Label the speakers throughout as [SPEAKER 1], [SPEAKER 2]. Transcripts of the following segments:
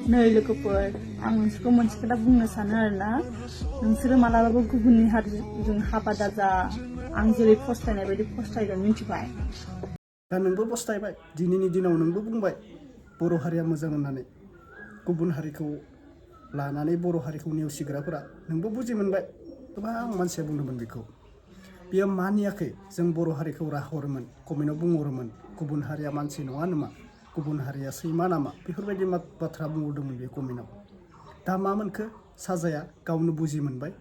[SPEAKER 1] नै लोगोफोर आं नोंसोरखौ मोनसे खोथा बुंनो सानो आरोना नोंसोरो मालाबाबो गुबुननि हारिजों हाबा दाजा आं जेरै फस्थायनाय बायदि फस्थायगोन मिथिबाय
[SPEAKER 2] दा नोंबो फस्थायबाय दिनैनि दिनाव नोंबो बुंबाय बर' हारिया मोजां होननानै गुबुन हारिखौ लानानै बर' हारिखौ नेवसिग्राफोरा नोंबो बुजि मोनबाय गोबां मानसिया बुंदोंमोन बेखौ बियो मानियाखै जों बर' हारिखौ राहरोमोन कमेन्टआव बुंहरोमोन गुबुन हारिया मानसि नङा नामा गुबुन हारिया सैमा नामा बेफोरबायदि बाथ्रा बुंहरदोंमोन बे कमेन्टआव दा मा मोनखो साजाया गावनो बुजि मोनबाय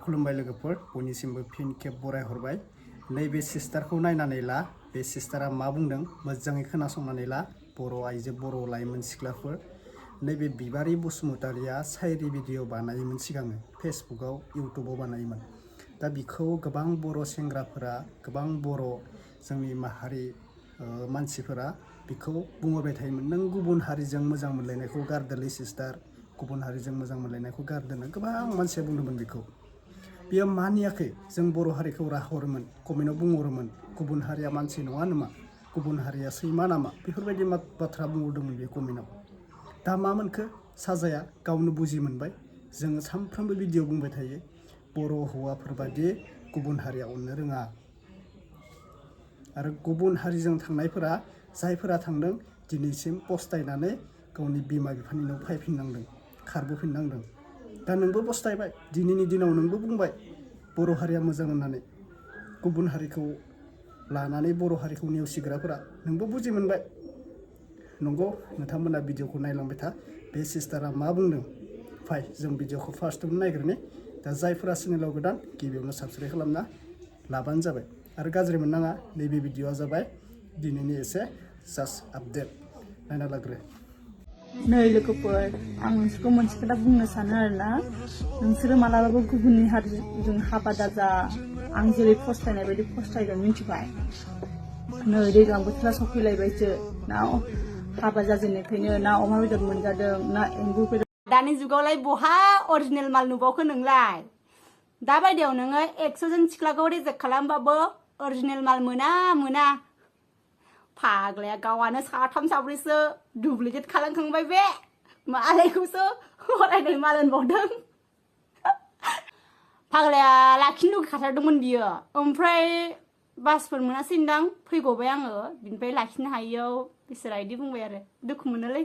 [SPEAKER 2] खुलुमबाय लोगोफोर बयनिसिमबो फिन खेब बरायहरबाय नैबे सिस्टारखौ नायनानै ला बे सिस्टारा मा बुंदों मोजाङै खोनासंनानै ला बर' आइजो बर' लाइमोन सिख्लाफोर नैबे बिबारि बसुमतारिया सायरि भिडिअ बानायोमोन सिगाङो फेसबुकआव इउटुबाव बानायोमोन दा बिखौ गोबां बर' सेंग्राफोरा गोबां बर' जोंनि माहारि मानसिफोरा बिखौ बुंहरबाय थायोमोन नों गुबुन हारिजों मोजां मोनलायनायखौ गारदोलै सिस्टार गुबुन हारिजों मोजां मोनलायनायखौ गारदोनो गोबां मानसिया बुंदोंमोन बेखौ बियो मानियाखै जों बर' हारिखौ राहरोमोन कमेन्टआव बुंहरोमोन गुबुन हारिया मानसि नङा नामा गुबुन हारिया सैमा नामा बेफोरबायदि बाथ्रा बुंहरदोंमोन बे कमेन्टआव दा मा मोनखो साजाया गावनो बुजि मोनबाय जोङो सानफ्रोमबो भिडिअ बुंबाय थायो बर' हौवाफोरबादि गुबुन हारिया अननो रोङा आरो गुबुन हारिजों थांनायफोरा जायफोरा थांदों दिनैसिम पस्थायनानै गावनि बिमा बिफानि न'आव फैफिननांदों खारबोफिननांदों दा नोंबो पस्थायबाय दिनैनि दिनाव नोंबो बुंबाय बर' हारिया मोजां होननानै गुबुन हारिखौ लानानै बर' हारिखौ नेवसिग्राफोरा नोंबो बुजि मोनबाय नंगौ नोंथांमोना भिडिअखौ नायलांबाय था बे सिस्टारा मा बुंदों फाय जों भिडिअखौ फार्स्टआवनो नायग्रोनि दा जायफोरा चेनेलाव गोदान गिबियावनो साबस्क्राइब खालामना लाबानो जाबाय आरो गाज्रि मोननाङा नैबे भिडिअआ जाबाय दिनैनि एसे जास्ट आपडेट नायना लाग्रो
[SPEAKER 1] नै लोगोफोर आं नोंसोरखौ मोनसे खोथा बुंनो सानो आरोना नोंसोरो मालाबाबो गुबुननि हारिजों हाबा दाजा आं जेरै फस्थायनाय बायदि फस्थायगोन मिथिबाय नै दैज्लां बोथोरा सफैलायबायसो ना हाबा जाजेननायनिफ्रायनो ना अमा बेदर मोनजादों ना एम्बु बेदर
[SPEAKER 3] दानि जुगावलाय बहा अरिजिनेल माल नुबावखो नोंलाय दा बायदियाव नोङो 100 जन सिख्लाखौ रिजेक्ट खालामबाबो अरिजिनेल माल मोना फाग्लाया गावानो साथाम साब्रैसो डुप्लिकेट खालामखांबाय बे मालायखौसो फरायनाय माल होनबावदों फाग्लाया लाखिनो लुगैखाथारदोंमोन बियो ओमफ्राय बासफोर मोनासैदां फैगबाय आङो बिनिफ्राय लाखिनो हायियाव बिसोरा इदि बुंबाय आरो दुखु मोनोलै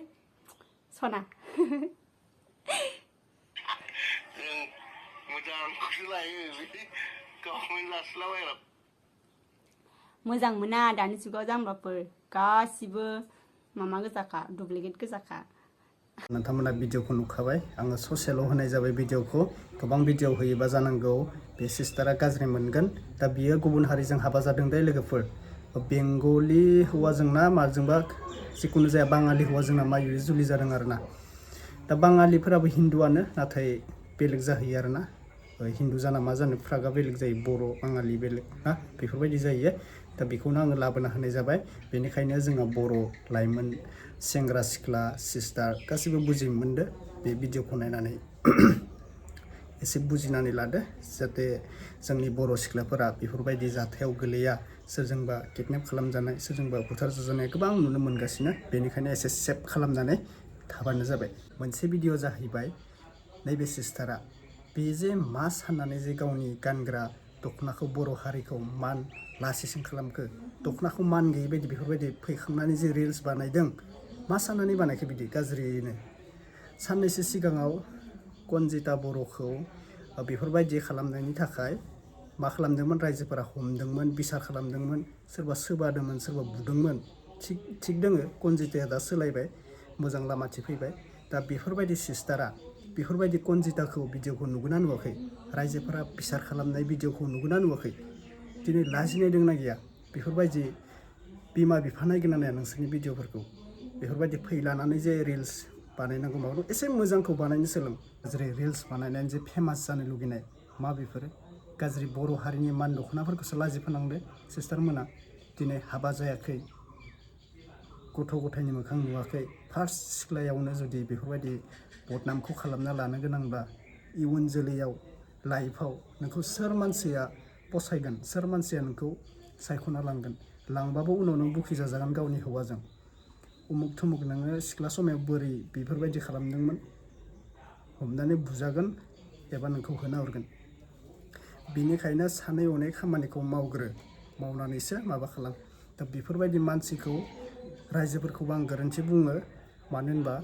[SPEAKER 3] सना मोजां मोना दानि जुगाव जाम्बाफोर गासिबो मामा गोजाखा डुप्लिकेट गोजाखा
[SPEAKER 2] नोंथांमोना भिडिअखौ नुखाबाय आङो ससेल' होनाय जाबाय भिडिअखौ गोबां भिडिअ होयोबा जानांगौ बे सिस्टारा गाज्रि मोनगोन दा बियो गुबुन हारिजों हाबा जादों दे लोगोफोर बेंगलि हौवाजोंना माजोंबा जिखुनु जाया बाङालि हौवाजोंना मायो जुलि जादों आरोना दा बाङालिफोराबो हिन्दुआनो नाथाय बेलेग जाहैयो आरोना हिन्दु जाना मा जानो फ्रागा बेलेग जायो बर' बाङालि बेलेग ना बेफोरबायदि जायो दा बेखौनो आङो लाबोना होनाय जाबाय बेनिखायनो जोंहा बर' लाइमोन सेंग्रा सिख्ला सिस्टार गासिबो बुजि मोनदो बे भिडिअखौ नायनानै एसे बुजिनानै लादो जाहाथे जोंनि बर' सिख्लाफोरा बेफोरबायदि जाथायाव गोलैया सोरजोंबा किडनेप खालामजानाय सोरजोंबा बुथारजानाय गोबां नुनो मोनगासिनो बेनिखायनो एसे सेभ खालामनानै थाबानो जाबाय मोनसे भिडिअ जाहैबाय नैबे सिस्टारा बे जे मा साननानै जे गावनि गानग्रा दख'नाखौ बर' हारिखौ मान लासिसिं खालामखो दख'नाखौ मान गैयै बायदि बेफोरबायदि फैखांनानै जे रिल्स बानायदों मा साननानै बानायखो बिदि गाज्रियैनो साननैसो सिगाङाव कनजिता बर'खौ बेफोरबायदि खालामनायनि थाखाय मा खालामदोंमोन रायजोफोरा हमदोंमोन बिसार खालामदोंमोन सोरबा सोबादोंमोन सोरबा बुदोंमोन थिग दोङो कनजिताया दा सोलायबाय मोजां लामाथिं फैबाय दा बेफोरबायदि सिस्टारा बेफोरबायदि कनजिताखौ भिडिअखौ नुगोना नुवाखै रायजोफोरा बिसार खालामनाय भिडिअखौ नुगोना नुवाखै दिनै लाजिनाय दंना गैया बेफोरबायदि बिमा बिफा नायगोन ना नाया नोंसोरनि भिडिअफोरखौ बेफोरबायदि फैलानानै जे रिल्स बानायनांगौ माबा एसे मोजांखौ बानायनो सोलों जेरै रिल्स बानायनानै जे फेमास जानो लुगैनाय मा बेफोरो गाज्रि बर' हारिनि मान दख'नाफोरखौसो लाजि फोनांदो सिस्टारमोना दिनै हाबा जायाखै गथ' गथायनि मोखां नुवाखै फार्स्ट सिख्लायावनो जुदि बेफोरबायदि बदनामखौ खालामना लानो गोनांबा इयुन जोलैयाव लाइफआव नोंखौ सोर मानसिया फसायगोन सोर मानसिया नोंखौ सायख'ना लांगोन लांबाबो उनाव नों बुखि जाजागोन गावनि हौवाजों उमुक थुमुक नोङो सिख्ला समायाव बोरै बेफोरबायदि खालामदोंमोन हमनानै बुजागोन एबा नोंखौ होना हरगोन बेनिखायनो सानै हनै खामानिखौ मावग्रो मावनानैसो माबा खालाम दा बेफोरबायदि मानसिखौ रायजोफोरखौबो आं गोरोन्थि बुङो मानो होनबा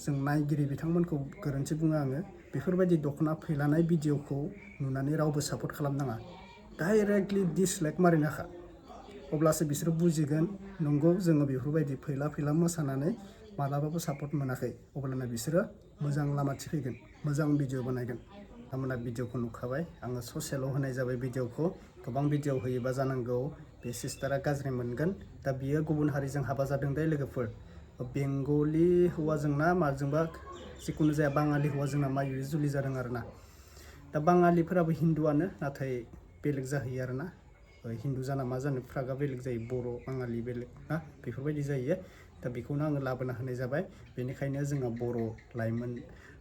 [SPEAKER 2] जों नायगिरि बिथांमोनखौ गोरोन्थि बुङो आङो बेफोरबायदि दख'ना फैलानाय भिडिअखौ नुनानै रावबो सापर्ट खालामनाङा डाइरेक्टलि डिसलाइक मारिनो खा अब्लासो बिसोरो बुजिगोन नंगौ जोङो बेफोरबायदि फैला फैला मोसानानै मालाबाबो सापर्ट मोनाखै अब्लाना बिसोरो मोजां लामाथि फैगोन मोजां भिडिअ बानायगोन बिथांमोना भिडिअखौ नुखाबाय आङो ससियेलाव होनाय जाबाय भिडिअखौ गोबां भिडिअ होयोबा जानांगौ बे सिस्टारा गाज्रि मोनगोन दा बियो गुबुन हारिजों हाबा जादों दे लोगोफोर बेंगलि हौवाजोंना माजोंबा जिखुनु जाया बाङालि हौवाजोंना मायो जुलि जादों आरोना दा बाङालिफोराबो हिन्दुआनो नाथाय बेलेग जाहैयो आरोना हिन्दु जाना मा जानो फ्रागा बेलेग जायो बर' बाङालि बेलेग ना बेफोरबायदि जायो दा बेखौनो आङो लाबोना होनाय जाबाय बेनिखायनो जोंहा बर' लाइमोन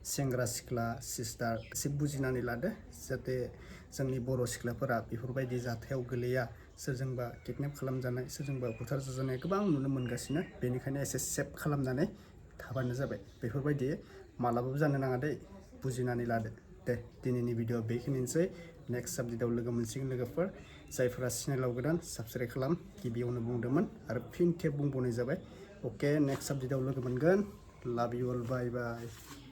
[SPEAKER 2] सेंग्रा सिख्ला सिस्टार एसे बुजिनानै लादो जाहाथे जोंनि बर' सिख्लाफोरा बेफोरबायदि जाथायाव गोलैया सोरजोंबा किडनेप खालामजानाय सोरजोंबा बुथार जाजानाय गोबां नुनो मोनगासिनो बेनिखायनो एसे सेफ खालामनानै थाबानो जाबाय बेफोरबायदि मालाबाबो जानो नाङा दै बुजिनानै लादो दे दिनैनि भिडिअ बेखिनिसै नेक्स्ट साबजेक्टआव लोगो मोनसिगोन लोगोफोर जायफोरा चेनेलाव गोदान साबस्क्राइब खालाम गिबियावनो बुंदोंमोन आरो फिन खेब बुंबावनाय जाबाय अके नेक्स्ट साबजेक्टआव लोगो मोनगोन लाभ इउ अल बाय बाय